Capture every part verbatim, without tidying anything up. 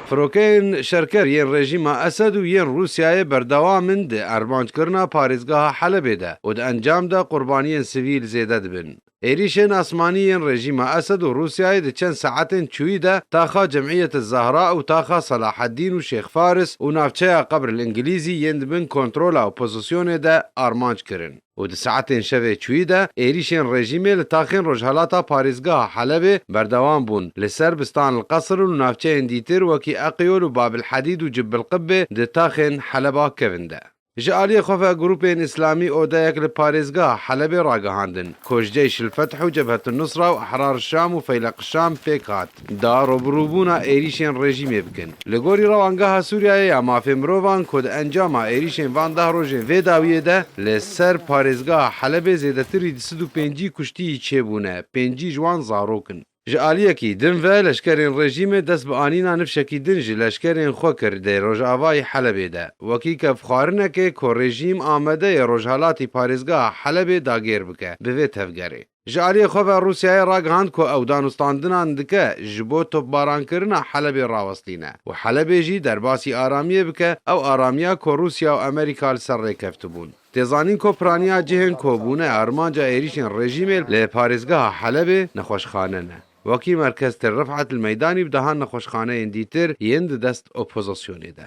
Firokeyên şerker yên rejîma Esed û yên Rûsyayê berdewam in di armanckirina parêzgeha Helebê de û di encam de qurbaniyên sivîl zêde dibin. Êrîşên asmanî yên rejîma Esed û Rûsyayê di çend saetên çûyî de taxa Cemiyet Zehra û taxa Selaheddîn û Şêx Faris û navçeya Qebr el Îngilîzî yên di bin kontrola opozisyonê de armanc kirin. Û di saetên şevê çûyî de êrîşên rejîmê li taxên rojhelata parêzgeha Helebê berdewam bûn, li ser Bistan el Qesr û navçeyên dîtir wekî Eqyol û Babil Hedîd û Cibil Qibbê di taxên Heleba kevin de. Ji aliyê xwe ve grûpên îslamî odeyek li parêzgeha Helebê ragihandin, ku ji Ceyş el Feth û Cebhet el Nusra û Ehrar Şam û Feyleq Şam pêk hat, da rûbirûbûna êrîşên rejîmê bikin. Li gorî Rewangeha Sûriyeyê ya Mafê Mirovan, ku di encama êrîşên van deh rojên vê dawiyê de li ser parêzgeha Helebê zêdetirî du sed û pêncî kuştiyî çêbûne, pêncî ji wan zarok in. Ji aliyekî din ve leşkerên rejîmê dest bi anîna nifşekî din ji leşkerên xwe kir di rojavayî Helebê de, wekî kevxwarinekê ku rejîm amade ye rojhelatî parêzgeha Helebê dagêr bike bi vê tevgerê. Ji aliyê xwe ve Rûsyayê ragihand ku ew danûstandinan dike ji bo topbarankirina Helebê rawestîne û Helebê jî derbasî aramiyê bike, ew aramiya ku Rûsya û Amerîka li ser rêkeftibûn. Tê zanîn ku piraniya cihên ku bûne armanca êrîşên rejîmê li parêzgeha Helebê nexweşxane ne. Wekî Merkez Tel Rifat li Meydanî û daha nexweşxaneyên dîtir yên di dest opozisyonê de.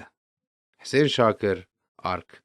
Husên Şakir, Ark.